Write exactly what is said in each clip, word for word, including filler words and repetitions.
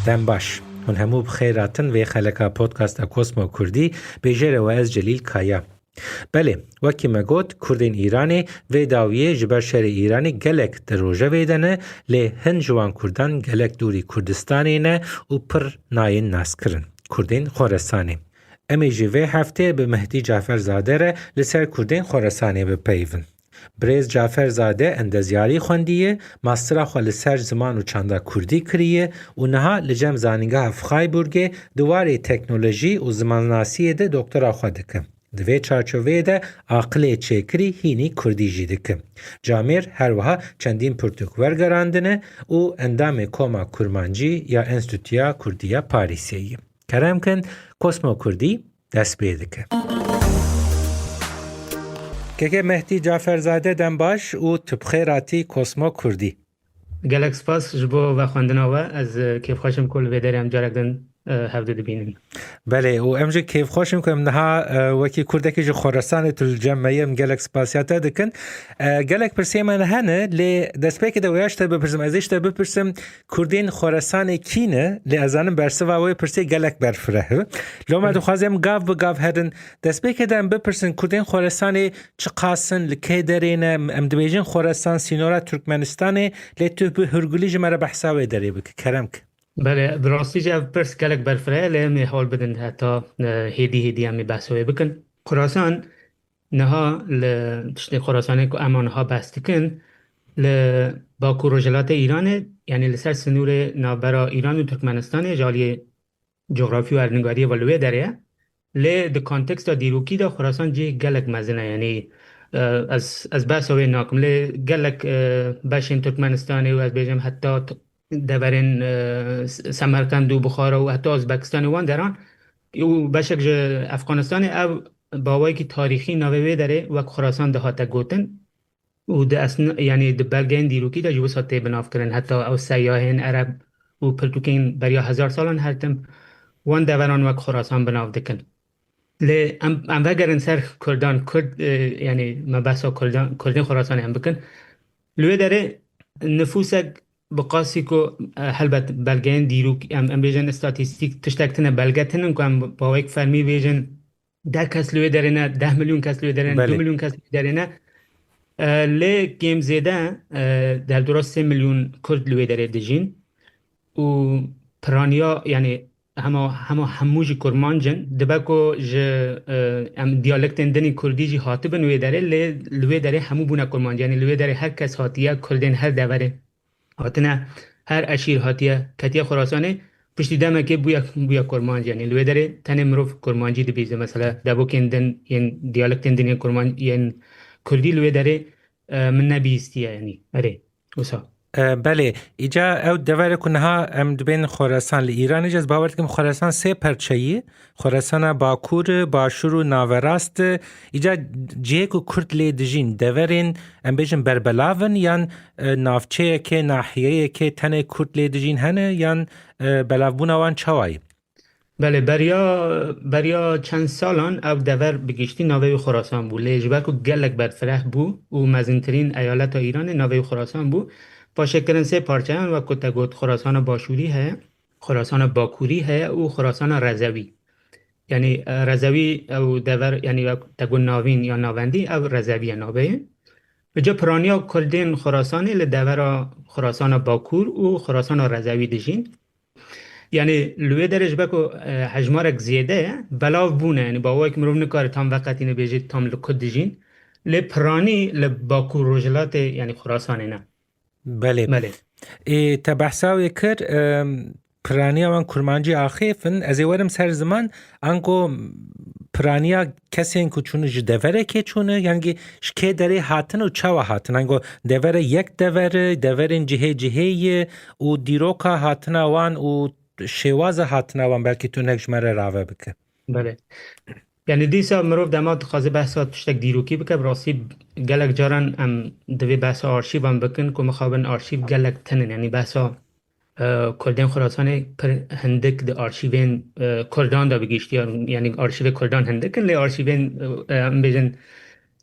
Dem baş. Hûn hemû bi xêr hatin vê xeleka podcasta Kosmo Kurdî, bêjêre we ez Celîl Kaya. Belê, wekî me got, Kurdên Îranê vê dawiyê ji ber şerê Îranê gelek di rojevê de ne, lê hin ji wan Kurdan gelek dûrî Kurdistanê ne û pir nayên naskirin. Kurdên Xoresanê. Em ê jî vê heftê bi Mehdî Caferzade re li ser Kurdên Xoresanê bipeyivin. Birêz Caferzade endezyarî xwendiye, mastera xwe li ser ziman û çanda kurdî kiriye û niha li cem Zanîngeha Freiburgê di warê teknolojî û zimannasiyê de doktora xwe dike. Di vê çarçoveyê de aqilê çêkirî hînî kurdî jî dike. Camêr her wiha çendîn pirtûk wergerandine û endamê Koma Kurmancî ya Enstîtuya Kurdî ya Parîsê ye. Kerem kin, Kosmo Kurdî dest pê dike. Keke Mehdî Caferzade, dem baş û tu bi xêr hatî Kosmo Kurdî. Gelek spas ji bo vexwendina we. Ez, e, kêfxweş im ku li vê derê em carek din, e, hevdu dibînin. Belê, û em jî kêfxweş in ku em niha, e, wekî Kurdekî ji Xoresanê tu li cem me yê, em gelek spasiya te dikin. E, gelek pirsê me hene, lê destpêkê de wêya ji te bipirsim, ez ê ji te bipirsim, Kurdên Xoresanê kî ne? Lê ez zanim bersiva wê pirsê gelek berfireh e. Loma Hı. dixwazim gav bi gav herin. Destpêkê de em bipirsin, Kurdên Xoresanê çiqas in, li kê derê ne? Em dibêjin Xoresan sînora Türkmenistanê, lê tu bi hûrgulî ji me re behsa wê derê bike. Kerem ke. Belê, bi rastî jî ev pirs gelek berfireh e, lê em ê hewl bidin heta, e, hêdî hêdî em ê behsa wê bikin. Xorasan niha li tiştê Xorasanê ku em niha behs dikin, li Bakur Rojhilatê Îranê, yanî li ser sinûrê navbera Îran û Tirkmenistanê ji aliyê cografî û erdnigariyê ve li wê derê ye. Lê di konteksta dîrokî de Xorasan cihê gelek mezin e. Yanî, e, ez, ez behsa wê nakim. Lê gelek, e, beşên Tirkmenistanê û ez bêjim heta t-, deverên, e, S-, Semerqend û Buxara û heta Uzbekistanê wan deran û beşek ji Efxanistanê ev bi awayekî tarîxî navê wê derê wek Xorasan dihate gotin. Û di esn-, yanî di belgeyên dîrokî de jî wisa tê binavkirin. Heta ew seyahên ereb û pirtûkên beriya hezar salan her tim wan deveran wek Xorasan binav dikin. Lê em, em vegerin ser Kurdan, Kurd, e, yanî me behsa Kurdan, Kurdên Xorasanê em bikin. Li wê derê nifûsek bi qasî ku, e, helbet belgeyên dîrok, em, em bêjin statîstîk tiştek tune, belge tune ku em bi awayek fermî bêjin deh kes li wê derê ne, deh milyon kes li wê derê ne, Belê. du milyon kes li wê derê ne. E, lê kêm zêde, e, derdora sê milyon Kurd li wê derê dijîn. Û piraniya, yanî hema, hema hemû jî Kurmanc in. Dibe ku ji, e, em diyalektên dinî Kurdî jî hatibin wê derê, lê li wê derê hemû bûne Kurmanc. Yanî li wê derê her kes hatiye, Kurdên her deverê hatine, her eşîr hatiye, ketiye Xurasanê, piştî demekê bûye, bûye Kurmanc. Yanî li wê derê tenê mirov Kurmancî dibîze. Mesela devokên din yên diyalektên din yên Kurman-, yên Kurdî li wê derê, e, min nebihîstiye, yanî. Erê, wisa. E, belê, îca ew devere ku niha em dibên Xorasan li Îranê jî, ez bawer dikim Xorasan sê perçeyî, Xorasana Bakur, Başûr û Naverast. Îca cihê ku Kurd lê dijîn, deverên, em bêjin, berbelav in, yan, e, navçeyekê, nahiyeyekê tenê Kurd lê dijîn hene, yan, e, belavbûna wan çawa ye? Belê, beriya, beriya çend salan ev dever bi giştî navê wî Xorasan bû, lê ji ber ku gelek berfireh bû û mezintirîn eyaleta Îranê navê wî Xorasan bû, paşê kirin sê parçeyan, wek ku te got, Xorasana Başûrî heye, Xorasana Bakurî heye û Xorasana Rezewî. Yanî, e, Rezewî ew dever, yanî wek te got navîn ya navendî, ev Rezewî ye navê ye. Ji piraniya Kurdên Xorasanê li devera Xorasana Bakur û Xorasana Rezewî dijîn. Yanî li wê derê ji ber ku, e, hejmarek zêde ye, belav bûne. Yanî bi awayekî mirov nikare tam veqetîne bêje tam li ku dijîn. Lê piranî li Bakur Rojhilatê, yanî Xurasanê ne. Belê. Belê. Ê, te behsa wê kir, em, piraniya wan kurmancî axêf in. Ez ê werim ser ziman, ango piraniya kesên ku çûne ji deverekê çûne, yanî ji kê derê hatin û çawa hatin? Ango devere yek dever e, deverên cihê cihê ye û dîroka hatina wan û şêwaza hatina wan belkî tu hinek ji me re rave bike. Belê. Yanî dîsa mirov dema dixwaze behsa tiştek dîrokî bike, bi rastî gelek caran em divê behsa arşîvan bikin, ku mixabin arşîv gelek tune in. Yanî behsa, e, Kurdên Xurasanê pir hindik di arşîvên, e, Kurdan de bi giştî, yanî arşîvê Kurdan hindik in, lê arşîvên, e, em bêjin,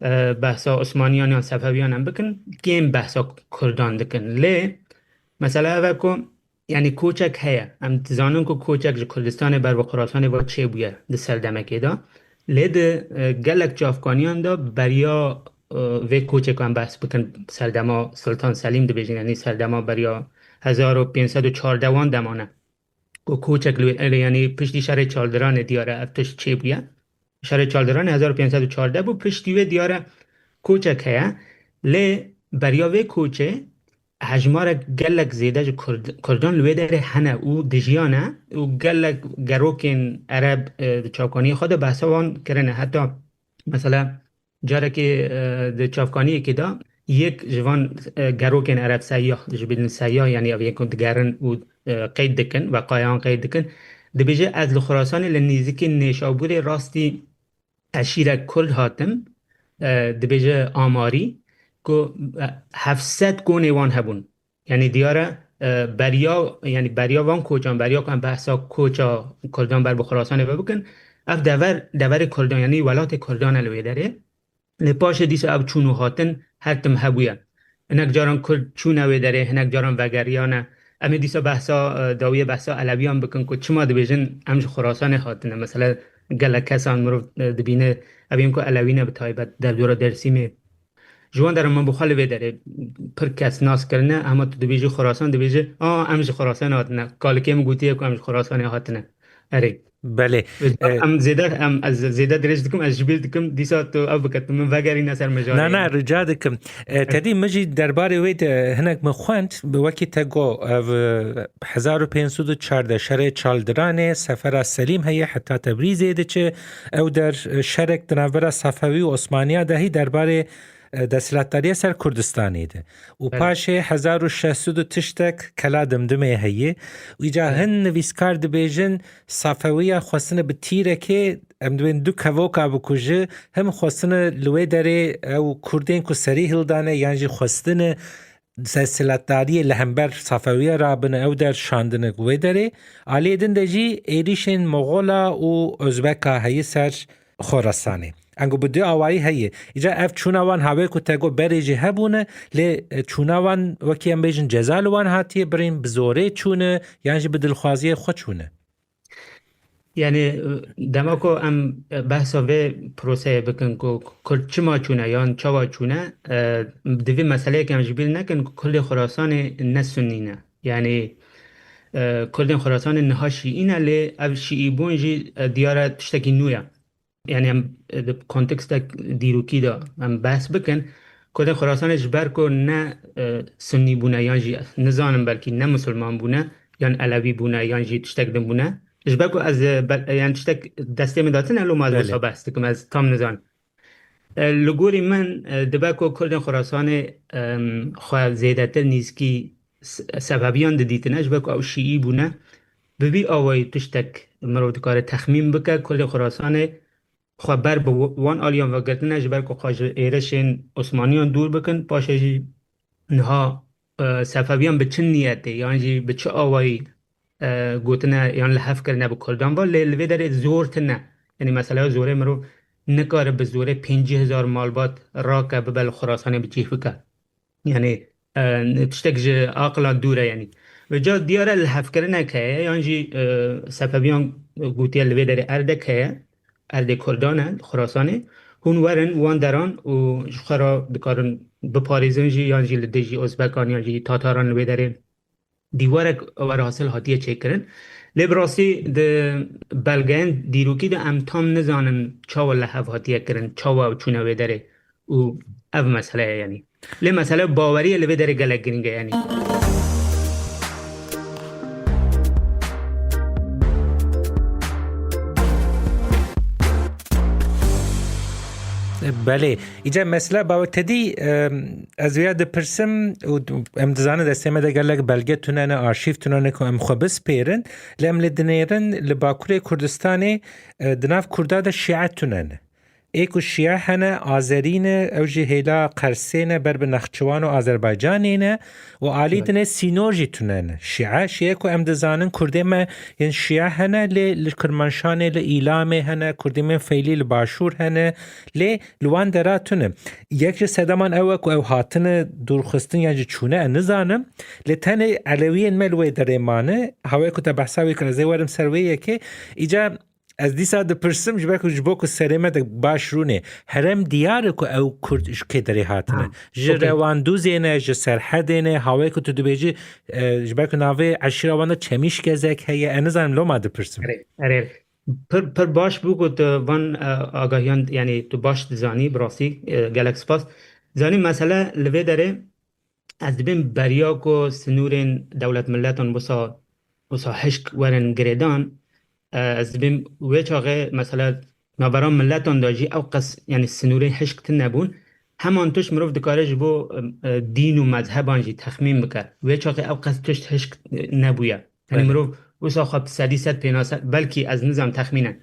e, behsa Osmaniyan yan Sefewiyan em bikin, kêm behsa Kurdan dikin. Lê mesele ev e ku Yanî koçek heye. Em dizanin ku koçek ji Kurdistanê ber bi Xurasanê ve çêbûye di serdemekê de. Lê di, e, gelek çavkaniyan de beriya, e, vê koçê ku em behs bikin, serdema Sultan Selîm dibêjin, yanî serdema beriya hezar û pênc sed û çardeh wan demane. Ku koçek li wê, yanî piştî şerê Çaldiranê diyar e ev tişt çêbûye. Şerê Çaldiranê hezar û pênc sed û çardeh bû, piştî wê diyar e koçek heye. Lê beriya vê koçê hejmarek gelek zêde ji Kurd-, Kurdan li wê derê hene û dijiyan e û gelek gerokên Ereb, e, di çavkaniyê xwe de behsa wan kirine. Heta mesela carekê, e, di çavkaniyekê de yek ji van, e, gerokên Ereb seyyah, ji bilin seyyah, yanî ev yek digerin û, e, qeyd dikin, veqayan qeyd dikin. Dibêje, ez li Xurasanê li nêzikî Nêşabûrê rastî eşîrek Kurd hatim, e, dibêje amarî, ku, e, heft sed konê wan hebûn. Yanî diyar e, e, beriya, yanî beriya van koçan, beriya ku em behsa koça Kurdan ber bi Xurasanê ve bikin, ev dever, deverê Kurdan, yanî welatê Kurdan e li wê derê. Lê paşê dîsa ev çûn û hatin her tim hebûye. Hinek caran Kurd çûne wê derê, hinek caran vegeriyane. Em ê dîsa behsa, e, dawiyê behsa Elewiyan bikin ku çima dibêjin em ji Xurasanê hatine. Mesela gelek kesan mirov, e, dibîne, ev yên ku Elewî ne bi taybet, derdora Dêrsimê. Ji wan deran min bi xwe li vê derê pir kes nas kirine, hema tu dibêjî Xurasan, dibêje, "A, em ji Xurasanê hatine." Kalikê min gotiye ku em ji Xurasanê hatine. Erê. Belê. Em zêde, em, ez zêde dirêj dikim, ez ji bîr dikim, dîsa tu ev bike, tu min vegerîne ser mijarê. Na, na, rica dikim. E, tedî min jî derbarê wê de hinek min xwend, wekî te got, ev, e, hezar û pênc sed û çardeh şerê Çaldiranê, sefera Selîm heye, heta Tebrîzê diçe. Ew der, e, şerek di navbera Safewî û Osmaniya de hî derbarê, e, desthilatdariya ser Kurdistanê de. Û Belê. Paşê hezar û şeş sed û tiştek kela Dimdimê heye. Îca Belê. Hin nivîskar dibêjin, Safewiya xwestine bi tîrekê, em dibên du kevoka bikuje, him xwestine li wê derê ew Kurdên ku serî hildane yan jî xwestine desthilatdariyê li hember Safewiya rabine, ew der şandine wê derê. Aliyê din de jî êrîşên Moxola û Ozbeka heye ser Xorasanê. Ango bi du awayî heye. Îca ev çûna wan hawê ku te got berê jî hebûne, lê, e, çûna wan wekî em bêjin ceza li wan hatiye birîn, bi zorê çûne yan jî bi dilxwaziyê xwe çûne? Yanî, e, dema ku em, e, behsa vê proseyê bikin ku Kurd çima çûne yan çawa çûne, e, divê meseleyek em ji bîr nekin ku Kurdê Xurasanê ne Sunnî ne. Yanî, e, Kurdên Xurasanê niha Şîî ne, lê ev Şîîbûn jî, e, diyar e tiştekî nû ye. Yanî em, e, di kontekstek dîrokî de em behs bikin, Kurdên Xurasanê ji ber ku ne, e, Sunnî bûne yan jî nizanim belkî ne Musulman bûne yan Elewî bûne yan jî tiştek din bûne. Ji ber ku ez, e, be-, yani tiştek destê min de tune, loma ez Belê. wisa behs dikim, ez tam nizanim. E, li gorî min, e, dibe ku Kurdên Xurasanê, em, xwe zêdetir nîzkî s-, Sefeviyan didîtine, ji ber ku ew Şîî bûne. Bi vî awayî tiştek mirov dikare texmîn bike, Kurdên Xurasanê xwe ber bi w-, wan aliyan vegirtine, ji ber ku xwe ji êrişên Osmaniyan dûr bikin, paşê jî niha, e, Sefeviyan bi çi niyetê yan jî bi çi awayî, e, gotine yan li hev kirine bi Kurdan ve, lê li vê derê zor tune. Yanî meseleya zorê, mirov nikare bi zorê pêncî hezar malbat rake bibe li Xurasanê bi cih bike. Yanî, e, tiştek ji aqila dûr e, yanî. Vêca diyar e lihevkirinek heye, yan jî, e, Sefeviyan gotiye li vê derê erdek heye, erdê Kurdan e, Xurasanê. Hûn werin wan deran û ji xwe re dikarin biparêzin jî, yan jî li dijî Ozbekan yan jî Tataran li wê derê dîwarek werhasil hatiye çêkirin. Lê bi rastî di belgeyên dîrokî de em tam nizanin çawa li hev hatiye kirin, çawa ew çûne wê derê û ev mesele ye, yanî. Lê mesele baweriyê li vê derê gelek girîng e, yanî. Belê. Îca mesela bawer tedî, em, ez vêya dipirsim û em dizanin destê me de gelek belge tune ne, arşîv tune ne ku em xwe bispêrin. Lê em lê dinêrin li Bakurê Kurdistanê, e, di nav Kurda de şîe tune ne. Ê ku şîe hene, azerî ne, ew jî hêla Qersê ne, ber bi Nexçiwan û Azerbaycanê ne û alî dinê sînor jî tune ne. Şîe, şîe ku em dizanin kurdê me yên şîe hene, lê li Kirmanşanê, li Îlamê hene, kurdê me feylî li başûr hene, lê li wan dera tune. Yek ji sedeman ew e ku ew hatine dûrxistin yan jî çûne, ez nizanim. Lê tenê elewiyên me li wê derê mane. Hawê ku te behsa wê kir, ez ê werim ser wê yekê. Îca Ez dîsa dipirsim, ji ber ku ji bo ku serê me de baş rûnê, herêm diyar e ku ew Kurd ji kê derê hatine. Ha, Ji okey. Rewandûzê ne, ji Serhedê ne, hawê ku tu dibêjî, e, ji ber ku navê eşîra wan de Çemîşgezek heye, ez nizanim loma dipirsim. Erê, erê. Pir, pir baş bû ku tu van, e, agahiyan, yanî tu baş dizanî, bi rastî, e, gelek spas. Zanî mesele li vê derê Ez dibêm beriya ku sinûrên dewlet miletan wisa, wisa hişk werin girêdan, e, ez dibêm wê çaxê mesela navbera miletan de jî ew qas, yanî sinûrên hişk tune bûn. Heman tişt mirov dikare ji bo, e, e, dîn û mezheban jî texmîn bike. Wê çaxê ew qas tişt hişk, e, nebûye. Yanî Belê. Mirov wisa xwe sedî sed pênase, belkî ez nizam texmînen.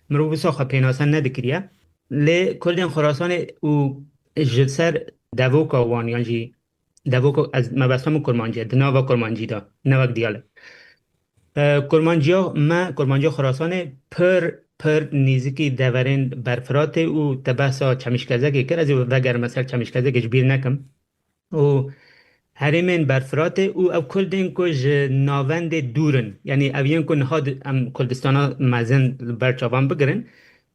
Mirov wisa xwe pênase nedikiriye. Lê Kurdên Xurasanê û ji ser devoka wan yan jî Devoka ez mebesta min kurmancî ye, di nava kurmancî de, ne wek diyalekt. E, kurmanciya me, kurmanciya Xurasanê pir, pir nêzikî deverên Berfiratê û te behsa Çemîşkezekê kir, ez ê vegerim ser Çemîşkezekê ji bîr nekim. Û herêmên Berfiratê û ew Kurdên ku ji navendê dûr in, yanî ev yên ku niha di, em Kurdistana mezin li ber çavan bigirin,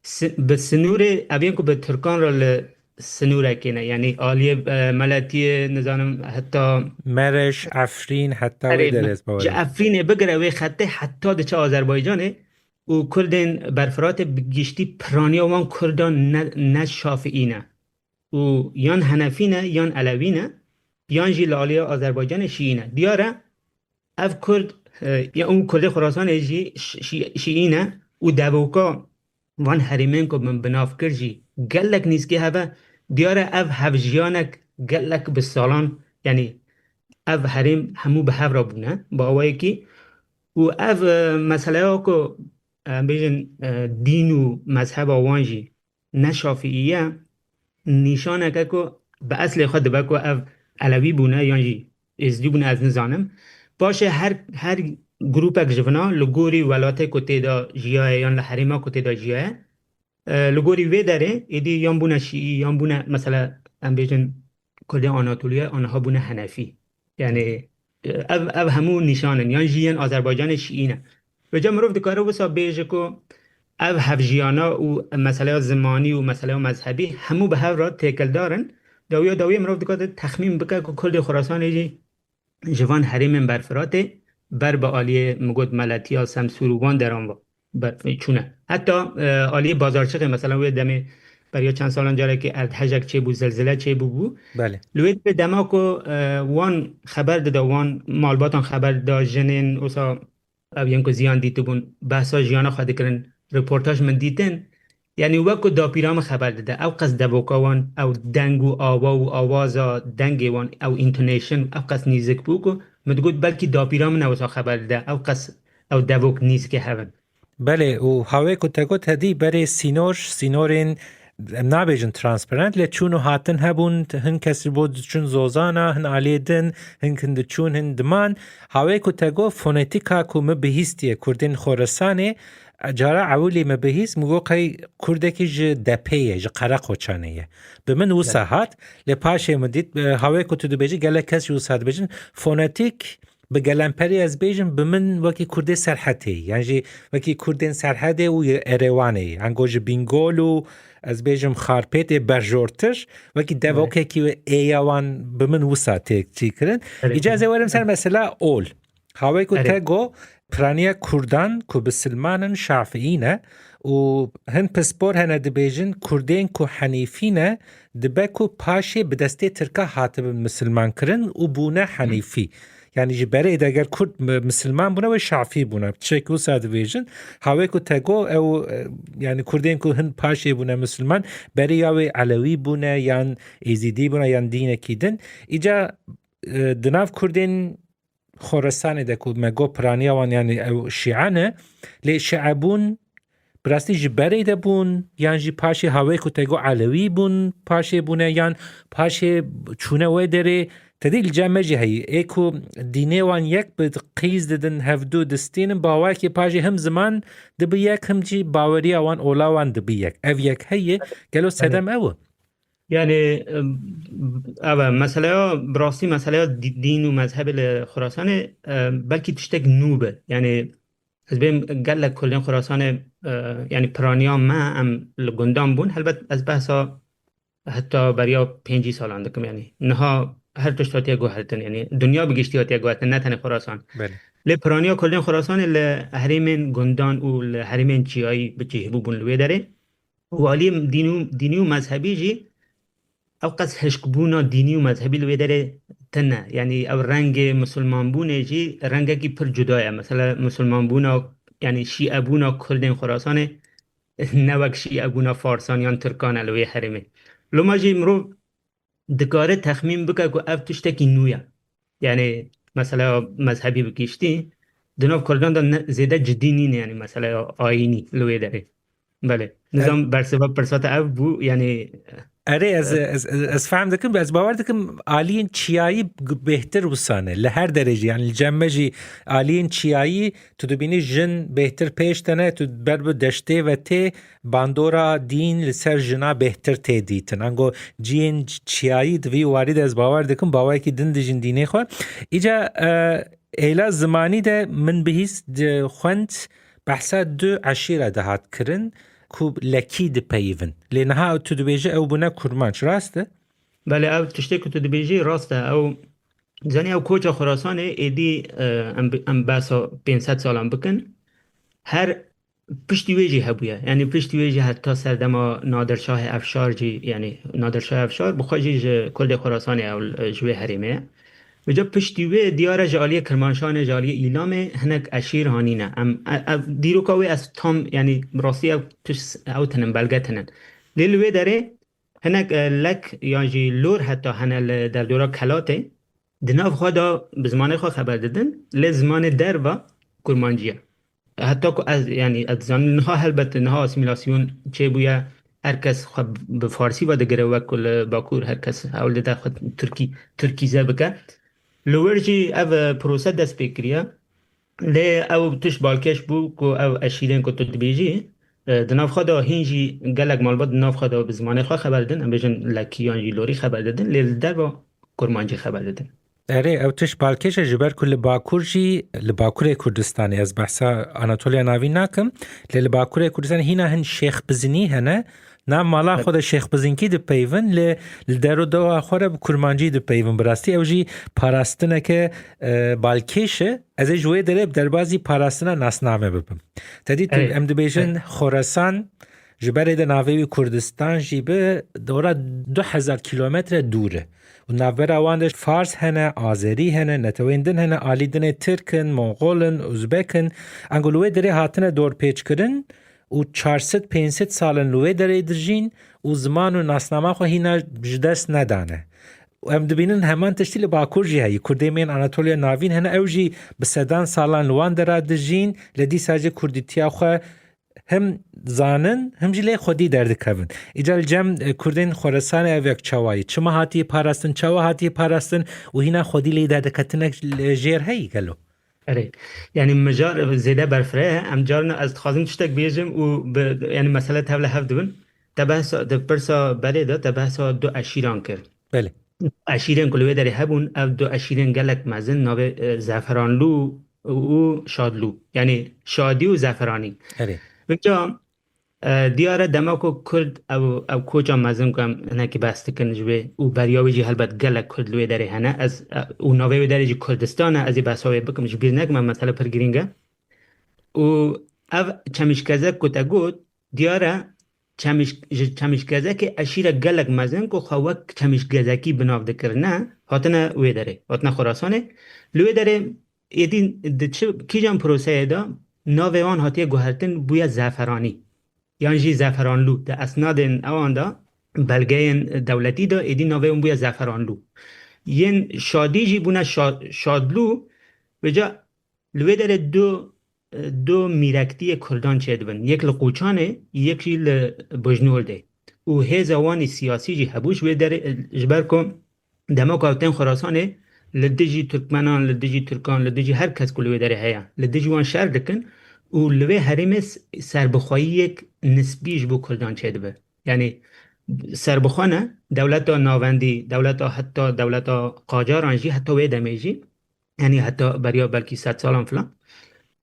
si-, bi sinûrê, ev yên ku bi Tirkan re li sinûrekê ne. Yanî aliyê, e, Meletiyê, nizanim, heta Mereş, Efrîn, heta Erê, wê derê ez ji bawer im. Efrînê bigire wê xetê heta diçe Azerbaycanê û Kurdên Berfiratê bi giştî piraniya wan Kurdan ne, ne Şafîî ne. Û yan Henefî ne, yan Elewî ne, yan jî li aliyê Azerbaycanê Şîî ne. Diyar e, ev Kurd, e, ya û Kurdê Xurasanê jî Şî-, Şî-, Şîî ne û devoka van herêmên ku min bi nav kir jî gelek nîzkî hev e. Diyar e ev hevjiyanek gelek bi salan, yanî ev herêm hemû bi hev re bûne bi awayekî û ev, e, meseleya ku, e, em bêjin, e, dîn û mezheba wan jî ne Şafîî ye, nîşanek e ku bi eslê xwe dibe ku ev Elewî bûne yan jî Êzidî bûne, ez nizanim. Paşê her, her grûpek ji vina li gorî welatê ku tê de jiyaye yan li herêma ku tê de jiyaye, e, li gorî vê derê êdî yan bûne Şîî, yan bûne, mesela, em bêjin Kurdên Anatoliyê, aniha bûne Henefî. Yanî, e, ev, ev hemû nîşan in. Yan jî yên Azerbaycanê Şîî ne. Vêca mirov dikare wisa bêje ku ev hevjiyana û meseleya zimanî û meseleya mezhebî hemû bi hev re têkildar in. Dawiya dawiyê mirov dikare texmîn bike ku Kurdê Xurasanê jî ji van herêmên Berfiratê ber bi aliyê, min got, Meletiya, Semsûr û van deran ve ber-, çûne. Heta, e, aliyê Bazarçixê, mesela, wê demê beriya çend salan carekê erdhejek çêbû, zelzele çêbûbû. Belê. Li wê demê dema ku, e, wan xeber dida, wan malbatan xeber dida, jinên wisa ew yên ku ziyan dîtibûn, behsa jiyana xwe dikirin, reportaj min dîtin. Yanî wek ku dapîra min xeber dide, ew qas devoka wan, ew deng û awa û awaza dengê wan, ew intonation, ew qas nîzik bû ku min digot, belkî dapîra min e wisa xeber dide, ew qas ew devok nîzikê hev in. Belê, û hawê ku te got, hedî berê sînor, sînorên, em nabêjin transparent, lê çûn û hatin hebûn, hin kes ji bo diçûn zozana, hin aliyê din, hin kin diçûn, hin diman. Hawê ku te got, fonetîka ku min bihîstiye, Kurdên Xorasanê, cara ewilî min bihîst, min got, qey Kurdekî ji Depê ye, ji Qereqoçanê ye. Bi min wisa Belê. hat, lê paşê min dît, e, hawê ku tu dibêjî, gelek kes jî wisa dibêjin, fonetîk, bi gelemperî ez bêjim, bi min wekî Kurdê Serhetê yî, yan jî wekî Kurdên Serhedê û Erêwanê yî. Ango ji Bîngol û, ez bêjim, Xarpêtê berjortir, wekî Belê. devokekî êya wan bi min wisa tê çîkirin. Belê. Îca ez ê werim ser mesela ol. Hawê ku Erê. te got, piraniya Kurdan ku bisilman in, Şafiî ne û hin pispor hene dibêjin, Kurdên ku Henîfî ne, dibe ku paşê bi destê Tirka hatibin misilman kirin û bûne Henîfî. Yanî ji berê de eger Kurd mi-, misilman bûne, wê Şafî bûne. Tiştek wisa dibêjin. Hawê ku te got, ew, e, yanî Kurdên ku hin paşê bûne misilman, berê ya wê Elewî bûne, yan Êzîdî bûne, yan dînekî din. Îca, e, di nav Kurdên Xorasanê de ku me got piraniya wan, yanî ew Şîe ne, lê Şîebûn Bi rastî ji berê de bûn, yan jî paşê hawê ku te got Elewî bûn, paşê bûne, yan paşê çûne wê derê? Te dî li cem me jî heyî. Ê ku dînê wan yek bi qîz didin, hevdu distînin, bawekê paşê him ziman dibi yek, him jî baweriya wan, ola wan dibi yek. Ev yek heye, gelo sedem ew e? Yanî, em, ev e, meseleya, bi rastî meseleya dî-, dîn û mezhebê li Xurasanê, em, belkî tiştek nû be. Yanî, ez bêm gelek Kurdên Xurasanê, e, yanî piraniya me, em li gundan bûn. Helbet ez behsa heta beriya pêncî salan dikim, yanî niha her tişt hatiye guhertin, yanî dinya bi giştî hatiye guhertin, ne tenê Xurasan. Belê. Lê piraniya Kurdên Xurasanê li herêmên gundan û li herêmên çiyayî bi çêbû bûn li wê derê. Û aliyê dîn û, dînî û mezhebî jî ew qas hişkbûna dînî û mezhebî li wê derê tune. Yanî ew rengê misilmanbûnê jî rengekî pir cuda ye. Mesela misilmanbûna, yanî şîebûna Kurdên Xurasanê ne wek şîebûna Farsan yan Tirkan e li wê herêmê. Loma jî mirov dikare texmîn bike ku ev tiştekî nû ye. Yanî meseleya mezhebî bi giştî di nav Kurdan de ne, zêde cidî nîne, yanî meseleya ayînî li wê derê. Belê. Nizam bersiva pirsa te ev bû, yanî. Erê, ez, ez, ez, ez fehm dikim, ez bawer dikim aliyên çiyayî g-, bêhtir wisa ne. Li her derê jî, yanî li cem me jî aliyên çiyayî, tu dibînî jin bêhtir pêş de ne, tu ber bi deştê ve tê, bandora dîn li ser jina bêhtir tê dîtin. Ango ciyên ç-, çiyayî di vî warî de ez bawer dikim, bawekî din dijîn dînê xwe. Îca, e, hêla zimanî de min bihîst, di xwend behsa du eşîre dihat kirin ku lekî dipeyivin. Lê niha tu dibêje ew bûne kurmanc, rast e? Belê, ew tiştê ku tu dibêjî rast e. Ew, zanî ew koça Xurasanê êdî, e, em, em behsa pênc sed salan bikin. Her piştî wê jî hebûye. Yanî piştî wê jî heta serdema Nadir Şahê Efşar jî, yanî Nadir Şahê Efşar bi xwe jî ji Kurdê Xurasanê ew, e, ji wê herêmê ye. Vêca piştî wê diyar e ji aliyê Kirmanşanê, ji aliyê Îlamê hinek eşîr hanîne. Em, e, ev dîroka wê ez tam, yanî bi rastî ew tişt, ew tinin, belge tinin. Lê li wê derê hinek, e, lek yan jî lor heta hene li derdora Kelatê. Di nav xwe de bi zimanê xwe xeber didin, lê zimanê derva kurmancî ye. Heta ku ez, yanî ez dizanim niha helbet niha asîmîlasyon çêbûye, her kes xwe bi farsî ve digire wek ku li Bakur her kes hewl dide xwe tirkî, tirkîze bike. Li wir jî ev, e, prose dest pê kiriye. Lê ew tişt balkêş bû ku ew eşîrên ku tu dibêjî, e, di nav xwe de hîn jî gelek malbat di nav xwe de bi zimanê xwe xeber didin, em bêjin lekî yan jî lorî xeber didin, lê li derva kurmancî xeber didin. Erê, ew tişt balkêş e, ji ber ku li Bakur jî, li Bakurê Kurdistanê, ez behsa Anatoliya Navîn nakim, lê li Bakurê Kurdistanê hîna hin Şêxbizinî hene, nav mala xwe de Şêxbizinkî dipeyivin, lê li derodowa xwe re bi kurmancî dipeyivin. Bi rastî ew jî parastineke, e, balkêş e. Ez ê ji wê derê bi derbazî parastina nasname bibim. Te dî tu, Erê. em dibêjin Erê. Xorasan, ji berê de navê wî Kurdistan jî bi dora du hezar kilometre dûr e. Û navbera wan de Fars hene, Azerî hene, netewên din hene, alî dinê Tirk in, Mongol in, Uzbek in. Ango li wê derê hatine dorpêçkirin û çar sed pênc sed sal in li wê derê dijîn û ziman û nasnama xwe hîna ji dest nedane. Û em dibînin heman tiştî li Bakur jî heye. Kurdê me yên Anatoliya Navîn hene, ew jî bi sedan salan li wan dera dijîn, lê dîsa jî kurdîtiya xwe him zanin, him jî lê xwedî derdikevin. Îcar li cem, e, Kurdên Xorasanê ev yek çawa ye? Çima hatiye parastin, çawa hatiye parastin û hîna xwedî lê derdiketinek li jêr heye gelo? Erê. Yanî mijar zêde berfireh e. Em carna ez dixwazim tiştek bêjim û bi, yanî mesele tevle hev dibin. Te behsa, di pirsa berê de te behsa du eşîran kir. Belê. Eşîrên ku li wê derê hebûn, ev du eşîrên gelek mezin, navê, e, Zeferanlû û Şadlû. Yanî Şadî û Zeferanî. Erê. Vêca, e, diyar e dema ku Kurd ew, ew koça mezin ku em hinekî behs dikin ji wê û beriya wê jî helbet gelek Kurd li wê derê hene. Ez, e, û navê wê derê jî Kurdistan e, ez ê behsa wê bikim, ji bîr nekim, ev mesele pir girîng e. Û ev çemîşkezek ku te got, diyar e, çemîş-, ji çemîşkezekê eşîre gelek mezin ku xwe wek çemîşgezekî bi nav dikirine, hatine wê derê, hatine Xurasanê. Li wê derê êdî di çi, kîjan proseyê de navê wan hatiye guhertin bûye Zeferanî. Yan jî Zeferanlû. Di esnadên ewan de, belgeyên dewletî de êdî navê wan bûye Zeferanlû. Yên Şadî jî bûne Şa-, Şadlû. Vêca li wê derê du e, du mîrektiyê Kurdan çêdibin. Yek li Qoçanê, yek jî li Bujnordê. Û hêza wan ê siyasî jî hebû ji wê derê, e, ji ber ku dema ku ew tên Xurasanê, li dijî Tirkmenan, li dijî Tirkan, li dijî her kes ku li wê derê heye, li dijî wan şer dikin û li wê herêmê s-, serbixweyiyek nisbî ji bo Kurdan çêdibe. Yanî serbixwe ne, dewleta navendî, dewleta heta dewleta Qacaran jî, heta wê demê jî, yanî heta beriya belkî sed salan filan,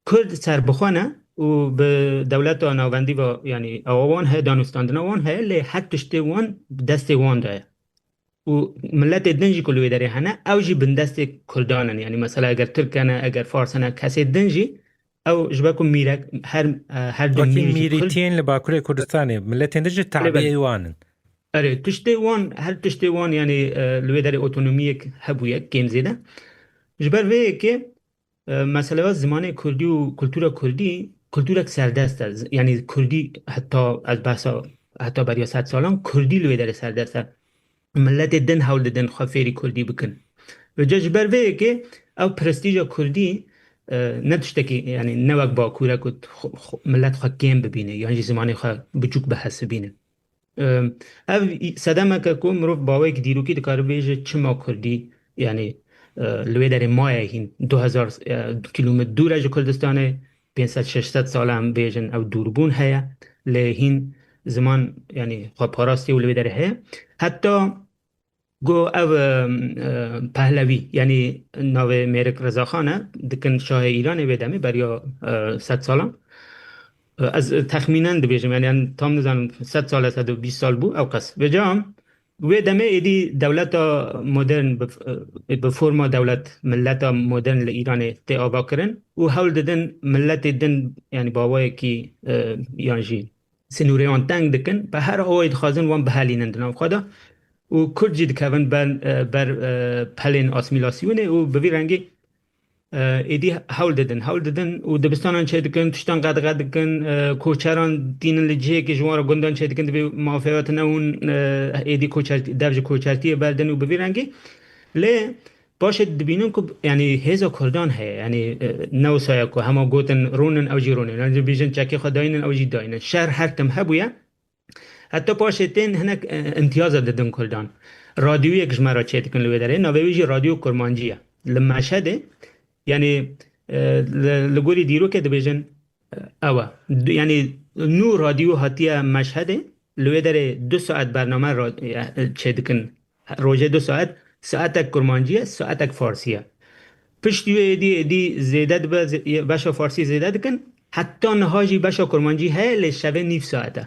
Kurd serbixwe ne û bi dewleta navendî ve, yanî ewa wan heye, danûstandina wan heye, lê her tiştê wan bi destê wan de ye. Û miletê din jî ku li wê derê hene, ew jî bindestê Kurdan in. Yanî mesela eger Tirk hene, eger Fars hene, kesê din jî ew ji ber ku mîrek her, e, her du Wekî mîr jî Kurd mîrîtiyên li Bakurê Kurdistanê, miletên din jî Belê, belê. tabî wan in. Erê, tiştê wan, her tiştê wan, yanî, e, li wê derê otonomiyek hebûye, kêm zêde. Ji ber vê yekê, e, meseleya zimanê kurdî û kultura kurdî, kulturek serdest e. Z-, yanî kurdî heta, ez behsa, heta beriya sed salan kurdî li wê derê serdest e. Miletê din hewl didin xwe fêrî kurdî bikin. Vêca ji ber vê yekê ew prestîja kurdî, e, ne tiştekî, yanî ne wek Bakur e ku xwe, xwe, milet xwe kêm bibîne, yan jî zimanê xwe biçûk bi hes bibîne. Em, ev sedemeke ku mirov bi awayekî dîrokî dikare bêje çima kurdî, yanî, e, li wê derê maye hîn du hezar, e, kîlometre dûr e ji Kurdistanê, pênc sed şeş sed sal e em bêjin ew dûrbûn heye, lê hîn ziman, yanî xwe parastiye û li wê derê heye. Heta ku ev, e, e, Pehlewî, yanî navê mêrik Rezaxan e, dikin şahê Îranê wê demê beriya, e, sed salan. E, ez texmînen dibêjim, yanî, yanî tam nizanim, sed sal e, sed û bîst sal bû, ew qas. Vêca wê demê êdî dewleta modern bi, e, bi forma dewlet, mileta modern li Îranê tê avakirin û hewl didin miletê din, yanî bi awayekî, e, yan jî sînorê wan teng dikin, bi her awayî dixwazin wan bihelînin di nav xwe de û Kurd jî dikevin ber, e, ber, e, pelên asîmîlasyonê û bi vî rengî, e, êdî hewl didin, hewl didin û dibistanan çêdikin, tiştan qedexet dikin, e, koçeran tînin li cihekê ji wan re gundan çêdikin, divê mafê we tune hûn, e, êdî koçer-, dev ji koçertiyê berdin û bi vî rengî. Lê Paşê dibînin ku, yanî, hêza Kurdan heye, yanî, e, ne wisa ye ku hema gotin rûnin, ew jî rûnin. Yanî dibêjin çekê xwe dayînin, ew jî dayînin. Şer her tim hebûye. Heta paşê tên hinek, e, îmtiyaza didin Kurdan. Radyoyek ji me re çêdikin li wê derê. Navê wî jî Radyo Kurmancî ye. Li Meşhedê, yanî, e, li, li gorî dîrokê dibêjin, e, ew e. Du-, yanî nû radyo hatiye Meşhedê. Li wê derê du saet bername ra-, e, çêdikin. Rojê du saet, saetek kurmancî ye, saetek farsî ye. Piştî wê êdî, êdî zêde dibe, zê-, beşa farsî zêde dikin. Heta niha jî beşa kurmancî heye, lê şevê nîv saet e.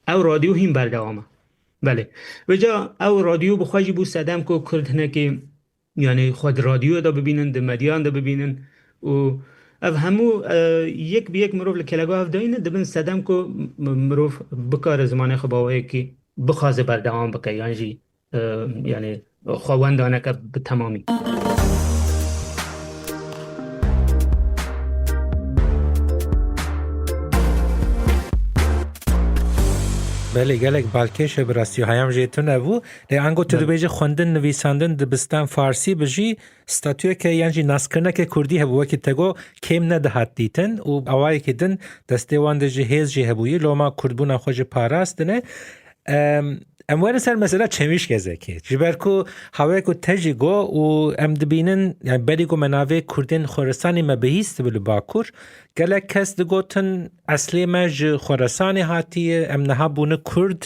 Ew radyo hîn berdewam e. Belê. Vêca ew radyo bi xwe jî bû sedem ku Kurd hinekî, yanî xwe di radyoya de bibînin, di medyan de bibînin û ev hemû, e, yek bi yek mirov li kelegoya hev dayîne, dibin sedem ku m-, mirov bikare zimanê xwe bi awayekî bixwaze berdewam bike yan jî, e, yanî xwe wenda neke bi temamî. Belê, gelek balkêş e bi rastî, heyam jê tune bû. Lê ango tu Belê. dibêjî xwendin, nivîsandin, dibistan farsî bijî, statuyeke yan jî naskirineke kurdî hebû, wekî te got kêm nedihat dîtin û awayekî din destê wan de jî hêz jî hebûyî, loma kurdbûna xwe jî parastine. Em, em werin ser mesela Çemîşgezekê. Ji ber ku hawayê ku te jî got û em dibînin, yani berî ku me navê Kurdên Xoristanê me bihîstibi li Bakur, gelek kes digotin, eslê me ji Xoristanê hatiye, em niha bûne Kurd,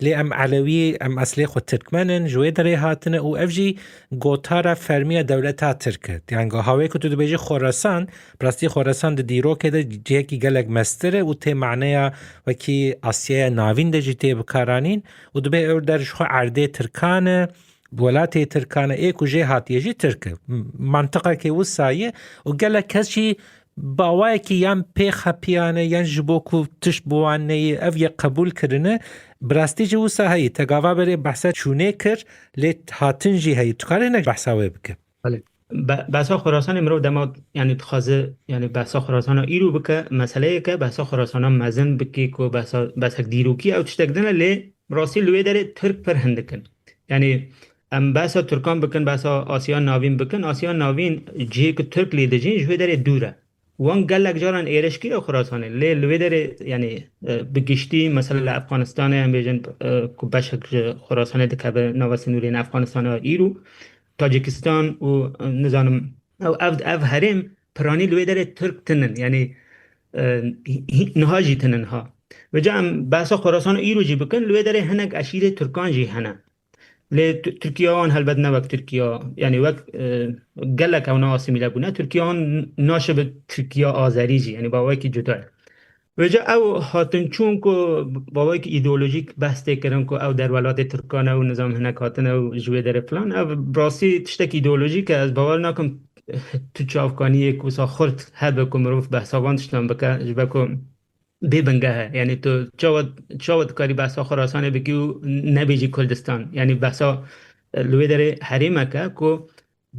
lê em Elewî, em eslê xwe Tirkmen in, ji wê derê hatine û ev jî gotara fermî ya dewleta Tirk e. Yani hawê ku tu dibêjî Xorasan, bi rastî Xorasan di dîrokê de cihekî gelek mestir e û tê maneya wekî Asyaya Navîn de jî tê bikaranîn û dibê ew der ji xwe erdê Tirkan e, welatê Tirkan e, ê ku jê hatiye jî Tirk e. M-, mantiqekê wisa ye û gelek kes jî bi awayekî yan pê xepiyane yan ji bo ku tişt bi wan neyê, ev yek qebûl kirine. Bi rastî jî wisa heyî. Te gava berê behsa çûnê kir, lê hatin jî heyî. Tu karî hinek behsa wê bike? Belê. Be-, behsa Xurasanê mirov dema, yanî dixwaze, yanî behsa Xurasana îro bike, meseleyeke behsa Xurasana mezin bike ku behsa, behsek dîrokî ew tiştek din e, lê rastî li wê derê Tirk pir hindik in. Yanî em behsa Tirkan bikin, behsa Asya Navîn bikin, Asya Navîn cihê ku Tirk lê dijîn ji wê derê dûr e. Wan gelek caran êrişkiriye Xurasanê. Lê li wê derê, yanî, e, bi giştî, mesela li Efxanistanê em bêjin, e, ku beşek ji Xurasanê dikeve nava sînorên Efxanistanê îro, Tacikistan û, e, nizanim, ew, ev, ev herêm piranî li wê derê Tirk tinin. Yanî, e, hî-, hî-, niha jî tinin ha. Vêca em behsa Xurasan îro jî bikin, li wê derê hinek eşîrê Tirkan jî hene. Lê Tu-, Tirkiye wan helbet ne wek Tirkiye, yanî wek, e, gelek ew ne asîmîle bûne. Tirkiye wan naşibe Tirkiye Azerî jî, yanî bawekî cuda ye. Vêca ew hatin çûn ku bawekî îdeolojîk behs tê kirin ku ew derwelatê Tirkan e û nizam hinek hatine û ji wê derê filan. Ev bi rastî tiştekî îdeolojîk e. Ez bawer nakim tu çavkaniyek wisa xurt hebe ku mirov behsa van tiştan bike, ji ber ku bê bingeh e. Yanî tu çawa, çawa dikarî behsa Xurasanê bikî û nebêjî Kurdistan? Yanî behsa, e, li wê derê herêmek e ku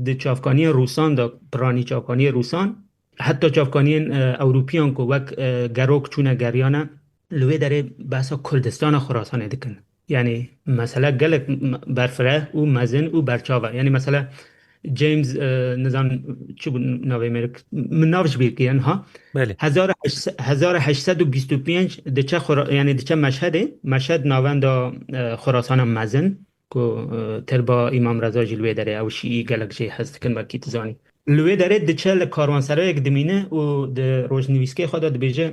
di çavkaniyê Rûsan de, piranî çavkaniyê Rûsan, heta çavkaniyên, e, Ewropiyan ku wek, e, gerok çûne geriyane, li wê derê behsa Kurdistana Xurasanê dikin. Yanî mesele gelek m-, berfireh û mezin û berçav e. Yanî mesela James, e, nizam çi bû navê mêrik, min nav ji bîr kiriye niha. Belê. Hezar heşt sed, hezar heşt sed û bîst û pênc diçe Xura-, yanî diçe Meşhedê. Meşhed navenda, e, Xurasana mezin ku, e, tirba Îmam Reza jî li wê derê, ew şîî gelek jê hez dikin, belkî tu zanî. Li wê derê diçe li karwanserayek dimîne û di rojnivîskê xwe de dibêje,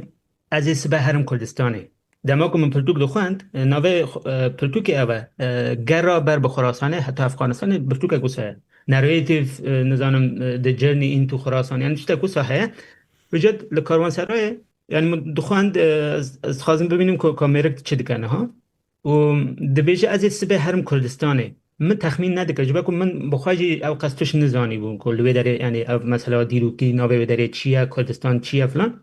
"Ez ê sibe herim Kurdistanê." Dema ku min pirtûk dixwend, e, navê, e, pirtûkê ev e, e, Gera ber bi Xurasanê heta Efxanistanê, pirtûkek wisa ye. Narrative, e, nizanim, e, The Journey into Khurasan, yani tiştek wisa heye. Vêca li karwanserayê, yani min dixwend, e, ez, ez dixwazim bibînim ku, ku mêrik çi dike niha. Û dibêje, "Ez ê sibê herim Kurdistanê." Min texmîn nedikir, ji ber ku min bi xwe jî ew qas tişt nizanîbû ku li wê derê, yani ev mesela dîrokî navê wê derê çi ye, Kurdistan çi ye filan.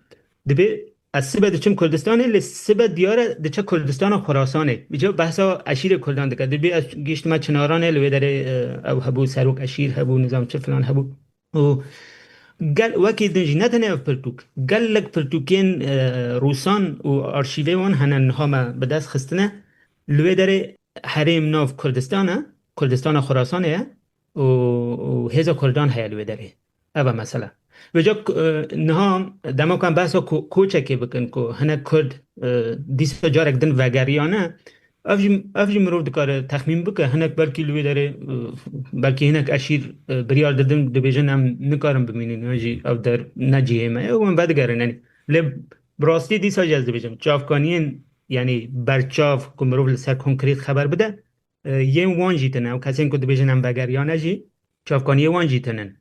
Dibê ez sibe diçim Kurdistanê, lê sibe diyar e diçe Kurdistana Xurasanê. Îca behsa eşîrê Kurdan dike. Dibê ez gihiştime Çinaranê, li wê derê, e, ew hebû, serok eşîr hebû, nizam çi filan hebû. Û gel-, wekî din jî, ne tenê ev pirtûk, gelek pirtûkên, e, Rûsan û arşîvê wan hene niha me bi dest xistine. Li wê derê herêm nav Kurdistan e, Kurdistana Xurasanê ye û, û hêza Kurdan heye li wê derê. Ev e mesele. Vêca, e, niha dema ku em behsa ko-, koçekê bikin ku hinek Kurd, e, dîsa carek din vegeriyane, ev jî, ev jî mirov dikare texmîn bike, hinek belkî li wê derê, e, belkî hinek eşîr, e, biryar didin, dibêjin, "Em nikarin bimînin, yan jî ev der ne cihê me ye," û em vedigerin. Yanî, lê bi rastî dîsa jî ez dibêjim, çavkaniyên, yanî berçav ku mirov li ser konkret xeber bide, e, yên wan jî tune. Ew kesên ku dibêjin em vegeriyane jî çavkaniyê wan jî tune.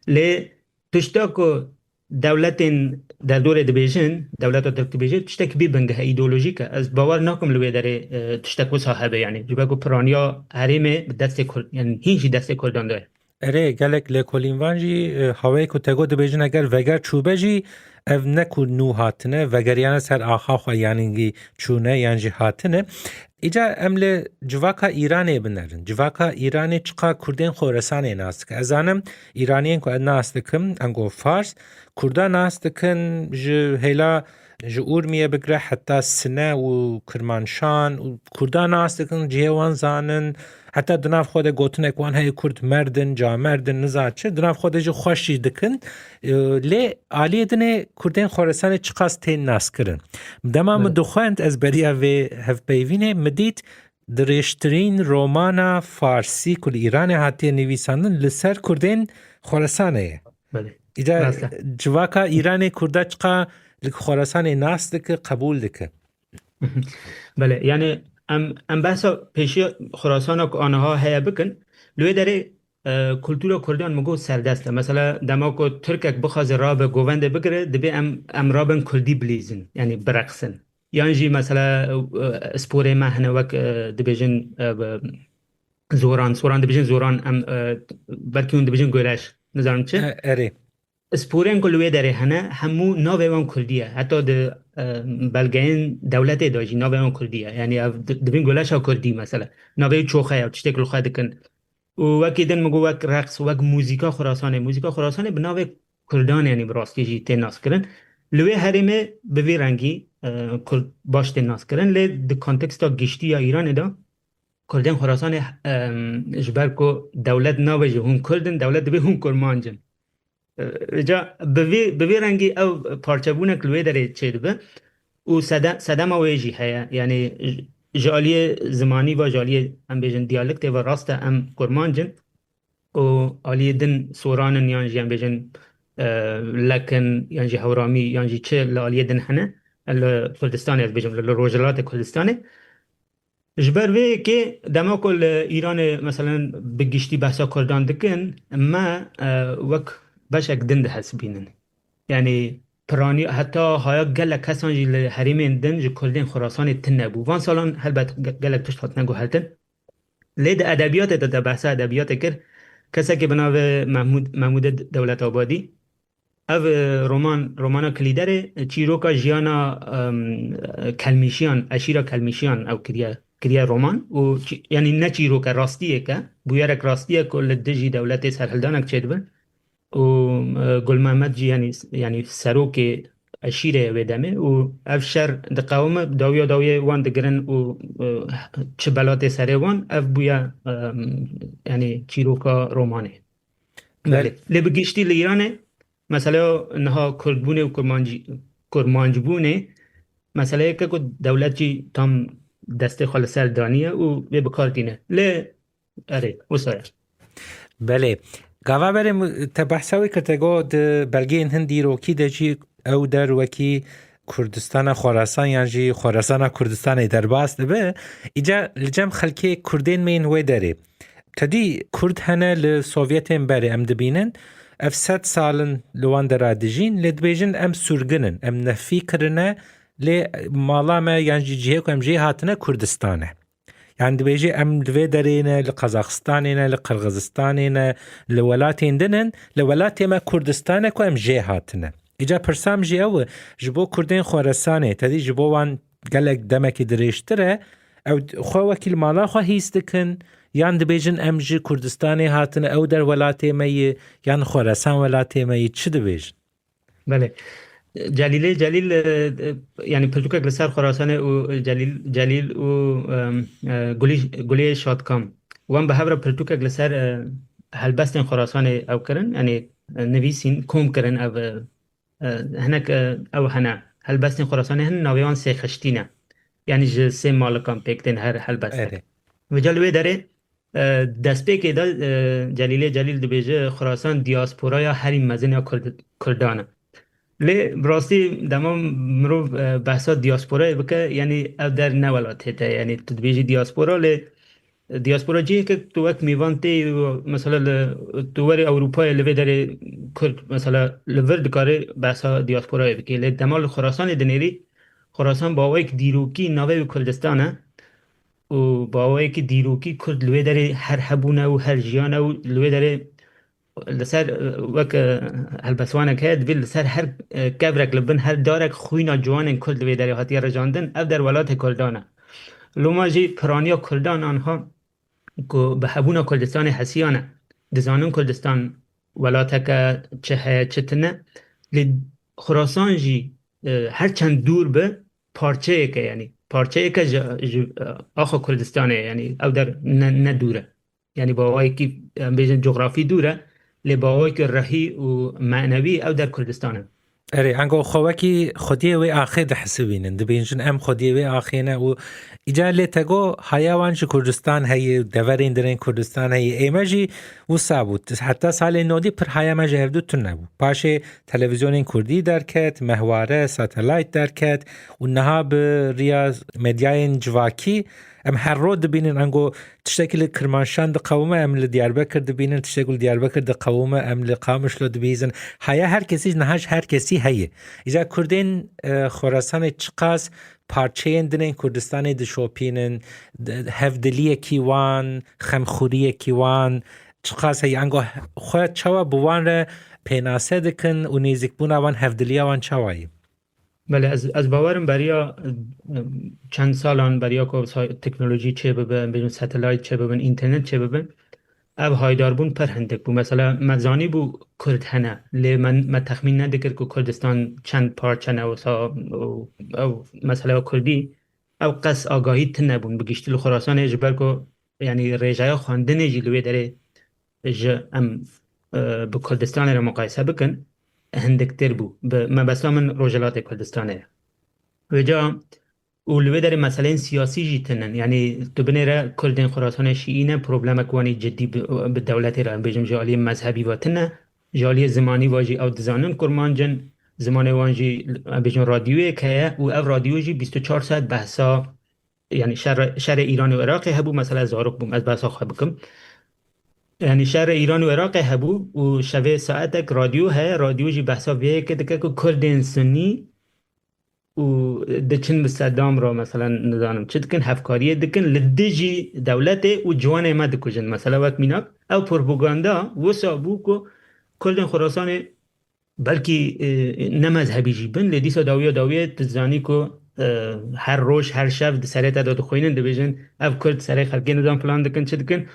Lê tişta ku dewletên derdorê dibêjin, dewleta Tirk dibêje, tiştekî bê bingeh e, îdeolojîk e. Ez bawer nakim li wê derê, e, tiştek wisa hebe, yanî ji ber ku piraniya herêmê bi destê Kurd, yanî hîn jî destê Kurdan de ye. Erê, gelek lêkolînvan jî, e, hawayê ku te got dibêjin, eger veger çûbe jî, ev ne ku nû hatine, vegeriyane ser axa xwe, yanî çûne yan jî hatine. Îca em li civaka Îranê binerin. Civaka Îranê çiqa Kurdên Xoresanê nas dike? Ez zanim, Îraniyên ku ez nas dikim, ango Fars, Kurda nas dikin, ji hêla, ji Urmiye bigire heta Sine û Kirmanşan û Kurda nas dikin, cihê wan zanin, heta di nav xwe de gotinek wan heye, Kurd merdin, camerdin, niza çi, di nav xwe de jî xweş jî dikin. E, lê aliyê dinê Kurdên Xoresanê çiqas tên naskirin. Dema min Evet. dixwend, ez beriya vê hevpeyvînê, min dît dirêjtirîn romana farsî ku li Îranê hatiye nivîsandin li ser Kurdên Xoresanê ye. Belê. Îca Rast e. civaka Îranê Kurda çiqa li Xoresanê nas dike, qebûl dike? Belê, yani em, em behsa pêşiya Xurasana ku aniha heye bikin, li wê derê, e, kultura Kurdan min got serdest e. Mesela dema ku Tirkek bixwaze rabe govendê bigire, dibê em, em rabin Kurdî bilîzin, yani bireqsin. Yan jî mesela, e, sporê me hene wek, e, dibêjin, e, bi-, zoran, soran dibêjin zoran, em, e, belkî hûn dibêjin goleş, nizanim çi. E, erê. Sporên ku li wê derê hene, hemû navê wan Kurdî ye. Heta di, e, belgeyên dewletê de jî navê wan Kurdî ye. Yani ev di-, dibin goleşa Kurdî mesela. Navê çoxe ye, tiştek li xwe dikin. Û wekî din min got wek reqs, wek muzîka Xurasanê. Muzîka Xurasanê bi navê Kurdan, yani bi rastî jî tê naskirin. Li wê herêmê bi vî rengî, e, Kurd baş tê naskirin. Lê di konteksta giştî ya Îranê de Kurdên Xurasanê, e, ji ber ku dewlet nabêje hûn Kurd in, dewlet dibê hûn Kurmanc in. Îca bi vê, bi vê rengî ew parçebûnek li wê derê çêdibe û sede-, sedema wê jî heye. Yanî ji, ji aliyê zimanî ve ji aliyê, em bêjin, diyalektê ve rast e em kurmanc in û aliyê din soran in yan jî em bêjin, e, lek in yan jî hewramî yan jî çi li aliyê din hene, li Kurdistanê ez bêjim, li, li Rojhilatê Kurdistanê. Ji ber vê yekê dema ku li Îranê, meselen, bi giştî behsa Kurdan dikin, me, e, wek beşek din dihesibînin. Yanî piranî, heta haya gelek kesan jî li herêmên din ji Kurdên Xurasanê tune bû. Van salan helbet ge-, gelek tişt hatine guhertin. Lê di edebiyatê de, te behsa edebiyatê kir, kesekî bi navê Mehmûd, Mehmûdê Dewletabadî, ev, e, roman, romana Kilîderê, e, çîroka jiyana, em, e, Kelmîşiyan, eşîra Kelmîşiyan ew kiriye, kiriye roman û çi-, yanî ne çîroke, rastiyek e, bûyerek rastiyek ku li dijî dewletê serhildanek çêdibe û, e, Gul Mehmed jî yanî, yanî serokê eşîrê wê demê û ev şer diqewime, dawiya dawiyê wan digirin û, e, çi belatê serê wan, ev bûye, em, yanî çîroka romanê. Belê. Belê. Lê bi giştî li Îranê, mesela niha kurdbûnê û kurmancî-, kurmancbûnê, meseleyeke ku dewlet jî tam destê xwe li ser daniye û wê bi kar tîne. Lê erê, wisa ye. Belê. Gava berê mu-, te behsa wê kir, te got di belgeyên hin dîrokî de jî ew der wekî Kurdistana Xorasan yan jî Xorasana Kurdistanê derbas dibe. Îca li cem xelkê Kurdên me yên wê derê. Tedî Kurd hene li Sovyetên berê em dibînin. Ev sed sal in li wan dera dijîn, lê dibêjin em surgin in, em nefî kirine, lê mala me yan jî cihê ku em jê hatine Kurdistan e. Yanî dibêje em li vê derê ne, li Qazaxistanê ne, li Qirgizistanê ne, li welatên din in, li welatê me Kurdistan e ku em jê hatine. Îca pirsa min jî ew e, ji bo Kurdên Xoresanê, tedî ji bo wan gelek demekî dirêjtir e, ew xwe wekî li mala xwe hîs dikin, yan dibêjin em ji Kurdistanê hatine, ew der welatê me ye, yan Xoresan welatê me ye, çi dibêjin? Belê. Celîlê Celîl, e, e, yanî pirtûkek li ser Xorasanê û Celîl, Celîl û, em, e, Gulî, Gulê Şadkam. Wan bi hev re pirtûkek li ser, e, helbestên Xorasanê ew kirin, yanî, e, nivîsîn, kom kirin ev, e, e, hinek, e, ew hene. Helbestên Xorasanê hin navê wan sê xiştî ne. Yanî ji sê malikan pêk tên her helbestek. Erê. Vêca li wê derê, e, destpêkê de, e, Celîlê Celîl dibêje, Xurasan diasporaya herî mezin ya Kurd-, Kurdan e. Lê bi rastî dema mirov, e, behsa diasporayê bike, yanî ev der ne welatê te, yanî tu dibêjî diaspora, lê diaspora cihê ke tu wek mêvan tê, mesela li, tu werî Ewropayê li vê derê Kurd, mesela li vir dikare behsa diasporayê bike. Lê dema li Xurasanê dinêrî, Xurasan bi awayek dîrokî navê wî Kurdistan e û bi awayekî dîrokî Kurd li wê derê her hebûne û her jiyane û li wê derê li ser, e, wek, e, helbestvanek heye, divê li ser her, e, kevrek, li bin her darek xwîna ciwanên Kurd li vê derê hatiye rijandin. Ev der welatê Kurdan e. Loma jî piraniya Kurdan anha ku bi hebûna Kurdistanê hesiyane. Dizanin Kurdistan welateke çi heye, çi tune. Lê Xurasan jî, e, her çend dûr be, parçeyeke, yanî parçeyeke ji, ji, e, axa Kurdistanê, yanî ew der ne, ne dûr e. Yanî bi awayekî, em bêjin, cografî dûr e, lê bi awayekî rehî û menewî ew der Kurdistan e. Erê, ango xwe wekî xwediyê wê axê dihesibînin. Dibêjin em xwediyê wê axê ne û îca lê te got haya wan ji Kurdistan heye, deverên din ên Kurdistan heye. Ê me jî wisa bû. Heta salên nodî pir haya me ji hevdu tune bû. Paşê televîzyonên kurdî derket, mehware, satelayt derket û niha bi riya medyayên civakî em her roj dibînin, ango tiştekî li Kirmanşan diqewime, em li Diyarbekir dibînin, tiştekî li Diyarbekir diqewime, em li Qamişlo dibihîzin. Haya her kesî, niha ji her kesî heye. Îca Kurdên, e, Xorasanê çiqas parçeyên din ên Kurdistanê dişopînin, d-, hevdiliyekî wan, xemxuriyekî wan, çiqas heye. Ango xwe çawa bi wan re pênase dikin û nêzîkbûna wan, hevdiliya wan çawa ye? Belê, ez, ez bawerim beriya, em, çend salan beriya ku sa-, teknolojî çêbibe, em bêjin satelayt çêbibin, înternet çêbibin, ev haydarbûn pir hindik bû. Mesela me zanîbû Kurd hene, lê me, me texmîn nedikir ku Kurdistan çend parçe ne wisa û ew meseleya Kurdî, ew qas agahî tune bûn bi giştî li Xurasanê, ji ber ku, yanî, rêjeya xwendinê jî li wê derê ji em e, bi Kurdistanê re muqayese bikin, hindiktir bû. Bi mebesta min Rojhilatê Kurdistanê ye. Vêca û li wê derê meseleyên siyasî jî tinin. Yanî tu binêre Kurdên Xurasanê Şîî ne problemek wan ê cidî bi, bi dewletê re, em bêjim ji aliyê mezhebî ve tine, ji aliyê zimanî ve jî ew dizanin Kurmanc in, zimanê wan jî em bêjin radyoyek heye û ev radyo jî bîst û çar saet behsa, yanî şer, şerê Îran û Iraqê hebû, mesela zarok bûm, ez behsa xwe bikim. Yanî şerê Îran û Iraqê hebû û şevê saetek radyo heye, radyo jî behsa vê yekê dike ku Kurdên Sunî û diçin bi Sedam re, mesela, nizanim çi dikin, hevkariyê dikin li dijî dewletê û ciwanê me dikujin. Mesela, wek mînak, ew propaganda wisa bû ku Kurdên Xurasanê belkî, e, ne mezhebî jî bin, lê dîsa dawiya dawiyê tu dizanî ku, e, her roj, her şev di serê te de dixwînin, dibêjin, ev Kurd serê xelkê nizan filan dikin, çi dikin.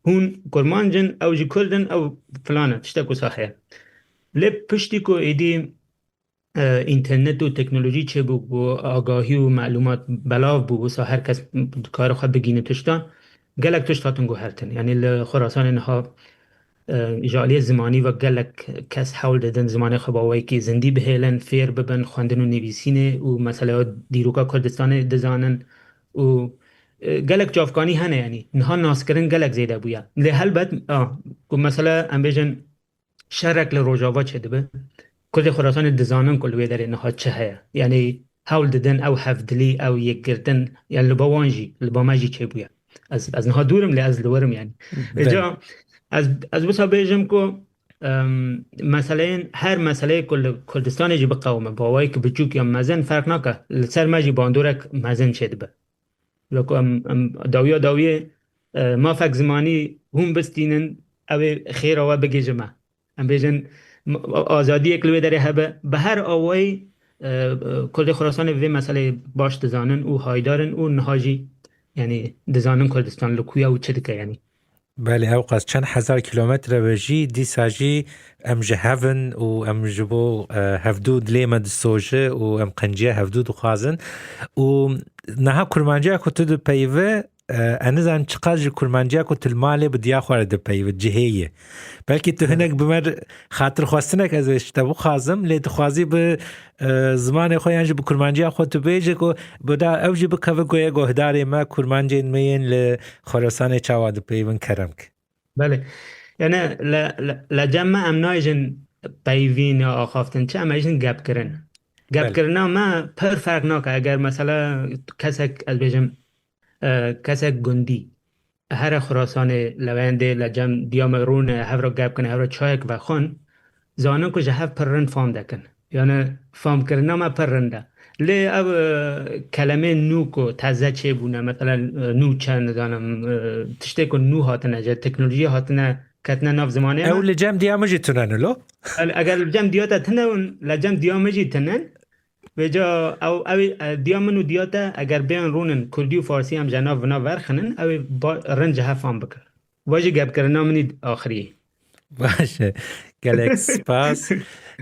Hûn Kurmanc in, ew jî Kurd in, ew filan in, tiştek wisa heye. Lê piştî ku êdî e, înternet û teknolojî çêbû, ku agahî û melûmat belav bû, wisa her kes dikare xwe bigihîne tiştan, gelek tişt hatin guhertin. Yanî li Xurasanê niha, e, ji aliyê zimanî ve gelek kes hewl didin zimanê xwe bi awayekî zindî bihêlin, fêr bibin, xwendin û nivîsînê û meseleya dîroka Kurdistanê dizanin û, e, gelek çavkanî hene, yanî niha naskirin gelek zêde bûye. Lê helbet, a, ku mesela em bêjin, şerek li Rojava çêdibe. Kurdê Xurasanê dizanin ku li wê derê niha çi heye. Yanî hewl didin ew hevdilî, ew yekgirtin, yanî li ba wan jî, li ba me jî çêbûye. Ez, ez niha dûr im, lê ez li wir im yanî. Belê. Vêca ez, ez wisa bêjim ku, em, meseleyên, her meseleyê ku li Kurdistanê jî biqewime, bi awayekî biçûk ya mezin ferq nake, li ser me jî bandorek mezin çêdibe. Wek em, em dawiya dawiyê, e, mafek zimanî hûn bistînin, ew ê xêra we bigihîje me. Em bêjin, m-, azadiyek li wê derê hebe. Bi her awayî, e, e, Kurdê Xurasanê vê meseleyê baş dizanin û haydar in û niha jî, yanî, dizanin Kurdistan li ku ye û çi dike, yanî. Belê, ew qas çend hezar kîlometre be jî, dîsa jî em ji hev in û em ji bo, e, hevdû dilê me disoje û em qenciya hevdû dixwazin. Û niha kurmanciya ku tu dipeyive, e, ez nizanim çiqas ji kurmanciya ku tu li malê bi diya xwe re dipeyive, cihê ye. Belkî tu, evet, hinek bi me re xatirxwestinek ez ê ji te bixwazim, lê dixwazî bi e, zimanê xwe yan jî bi kurmanciya xwe tu bêje ku bi da ew jî bikeve goya guhdarê me, kurmancên me yên li Xorasanê çawa dipeyivin, kerem ke. Belê. Yani le, le, le cem me em nayêjin peyvîn ya axaftin çi, em êjin gepkirin. Belê. Gepkirina me pir ferq nake eger mesela kesek, ez bêjim, e, kesek gundî here Xurasanê, lewendê le cem diya me rûne, hev re gep kine, hev re çayek vexwin, zanin ku ji hev pir rind fam dekin. Yani famkirina me pir rind e. Lê ev, e, kelemên nû ku teze çêbûne, mesela, e, nûçe, nizanim, e, tiştê ku nû hatine, ji teknolojiyê hatine, ketine nav zimanê me. Ew li cem diya min jî tune ne lo? Eger li cem diya te tune in, li cem diya min jî tune ne. Vêca ew, ew, e, diya min û diya te eger bên rûnin kurdî û farsî em ji nav vina verxinin, ew ê ba-, rind ji hev fam bikin. Va jî gepkirina min î axirî. Baş e. Gelek spas.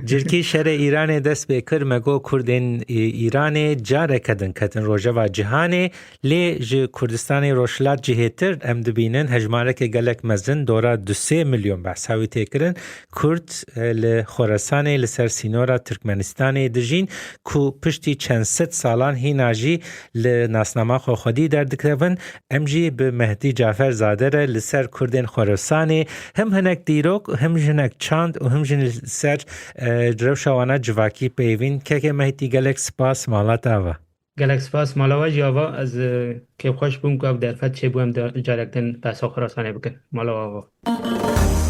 Cirkî şerê Îranê dest pê kir, me got Kurdên, e, Îranê careke din ketin rojeva cîhanê, lê ji Kurdistanê Rojhilat cihêtir em dibînin hejmareke gelek mezin, dora du sê milyon behsa wî tê kirin. Kurd, e, li Xorasanê li ser sînora Tirkmenistanê dijîn, ku piştî çend sed salan hîna jî li nasnama xwe xwedî derdikevin. Em jî bi Mehdî Caferzade re li ser Kurdên Xorasanê hem hinek dîrok, hem jî hinek çand û hem jî li ser, e, rewşa wana civakî peyvîn. Kekê Mehdî, gelek spas, mala te ava. Gelek spas, mala we jî ava. Ez, e, kêfxweş bûm ku ev derfet çêbû, em de carek din behsa Xurasanê bikin. Mala we ava.